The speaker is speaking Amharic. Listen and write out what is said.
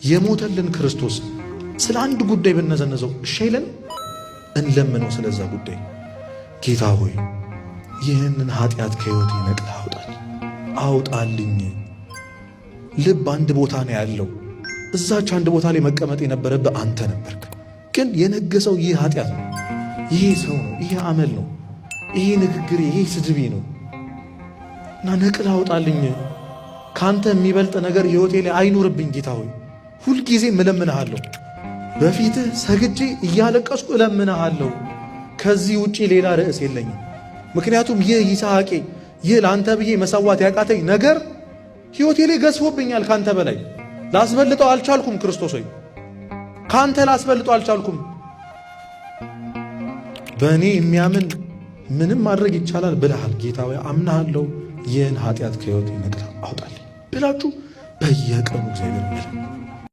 የሞተልን ክርስቶስ ስለ አንድ ጉዳይ ብነዘነዘው እሺ አይለን? እንለምነው ስለዛ ጉዳይ። ጌታ ሆይ ይህንን ኃጢአት ከሕይወቴ ነቅለህ አውጣልኝ አውጣልኝ። ልብ አንድ ቦታ ነው ያለው። እዛች አንድ ቦታ ላይ መቀመጥ የነበረብህ አንተ ነበርክ። ግን የነገሰው ይህ ኃጢአት ነው፣ ይሄ ሰው ነው፣ ይሄ አመል ነው፣ ይሄ ንግግሬ፣ ይሄ ስድቤ ነው እና ነቅለህ አውጣልኝ። ከአንተ የሚበልጥ ነገር ሕይወቴ ላይ አይኑርብኝ ጌታ ሆይ። ሁልጊዜ እለምንሃለሁ፣ በፊትህ ሰግጄ እያለቀስኩ እለምንሃለሁ። ከዚህ ውጪ ሌላ ርዕስ የለኝም። ምክንያቱም ይህ ይስሐቄ፣ ይህ ለአንተ ብዬ መሰዋት ያቃተኝ ነገር ሕይወቴ ላይ ገዝፎብኛል። ካንተ በላይ ላስበልጠው አልቻልኩም። ክርስቶስ ሆይ ካንተ ላስበልጠው አልቻልኩም። በእኔ የሚያምን ምንም ማድረግ ይቻላል ብለሃል ጌታ ሆይ አምናሃለሁ። ይህን ኃጢአት ከሕይወቴ ነቅለህ አውጣልኝ ብላችሁ በየቀኑ እግዚአብሔር መለመን።